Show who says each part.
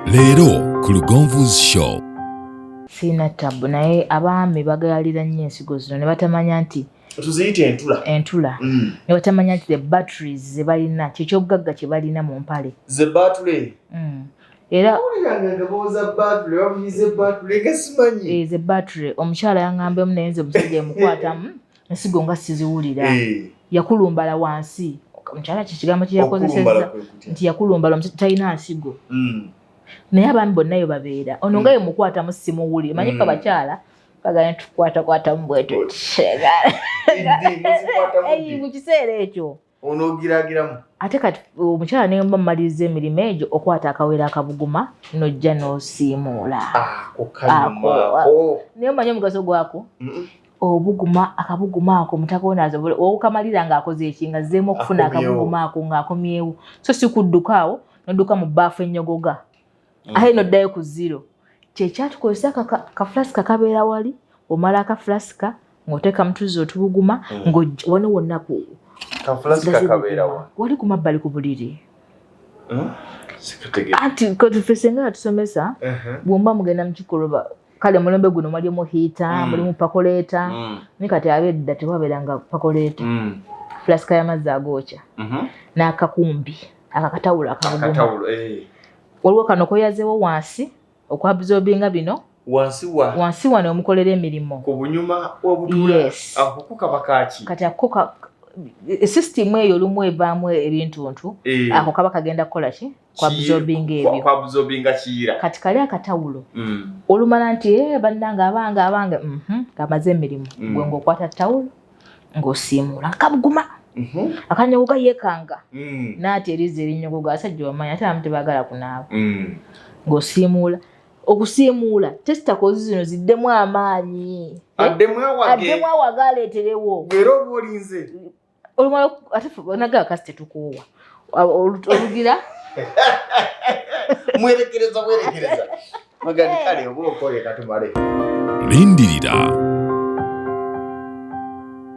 Speaker 1: Leero ku Lugonvu's Show.
Speaker 2: Sirina tabu, naye abaami bagayalira nnyo ensigo zino ne batamanya nti
Speaker 3: tuziyita entula.
Speaker 2: Entula. Ne batamanya nti the batteries ze balina, kyekyobugagga kye balina mu mpale.
Speaker 3: Ze batule.
Speaker 2: Era
Speaker 3: Simanyi.
Speaker 2: Ze battery. Omukyala yaŋŋambemu, naye nze omusajja emukwatamu ensigo nga siziwulira. Yakulumbala wansi omukyala, kyekigambo kye yakozesezza nti yakulumbala, omusajja talina nsigo. Naye abaami bonna yo babeera ono nga yemukwatamu simuwulire. Manyi fe abakyala bagala tukwatakwatamu bwetuti mu kiseera ekyo.
Speaker 3: Onoogiragiramu.
Speaker 2: Ate kati omukyala nemba mumaliriza emirimu egyo, okwata akawera akabuguma nojja n'osiimuula.
Speaker 3: Ako kanyumaako.
Speaker 2: Naye omanyi omugaso gwako? Obuguma, akabuguma ako mutakonaza okamalira ng'akoze eki, nga zzeemu okufuna
Speaker 3: Akomyewo.
Speaker 2: Akabuguma ako ng'akomyewo, so si kudduka awo nodduka mu bbaafu ennyogoga ate noddayo ku zero. Kyekyatukozesa kafulasika kabeera wali, omala akafulasika ng'oteeka mu tuzzi otubuguma ng'ojja wano wonna ku
Speaker 3: Kafulasika kabeerawa?
Speaker 2: Wali ku mabbali ku buliri.
Speaker 3: Sikategeera.
Speaker 2: Anti kati senga yatusomesa, bwomba mugenda mu kikolwa, kale mulembe guno mulimu heater, mulimu percolator, naye kati abedda tewabeeranga percolator. Fulasika y'amazzi agookya n'akakumbi akakatawulo akabuguma.
Speaker 3: Akatawulo, eh.
Speaker 2: Waliwo kano koyazeewo wansi okwabsorbinga bino.
Speaker 3: Wansi wa?
Speaker 2: Wansi wano omukolera emirimu.
Speaker 3: Ku bunyuma obutuula?
Speaker 2: Yes.
Speaker 3: Ako ko kaba kaki?
Speaker 2: Kati ako system eyo olumu evaamu ebintuntu. Ako kaba kagenda kukola ki? Kwabsorbinga ebyo.
Speaker 3: Kwabsorbinga kiyira.
Speaker 2: Kati kali akatawulo olumala nti, "Eh, bannange, abange, abange," ng'amaze emirimu, gwe ng'okwata tawulo ng'osiimuula akabuguma akanyogoga yeekanga n'ati eriizo erinyogoga. Asajja omanyi ate abamu tebaagala kunaaba. Ng'osiimuula, okusiimuula testicles zino ziddemu amaanyi. Eh?
Speaker 3: Addemu awage.
Speaker 2: Addemu awage, aleeterewo.
Speaker 3: Era oba olinze.
Speaker 2: Olumala ate nagaa kasi tetukoowa. Olugira
Speaker 3: Mwerekereza, mwerekereza magani. Kale oba okole katumale.
Speaker 1: Lindirira.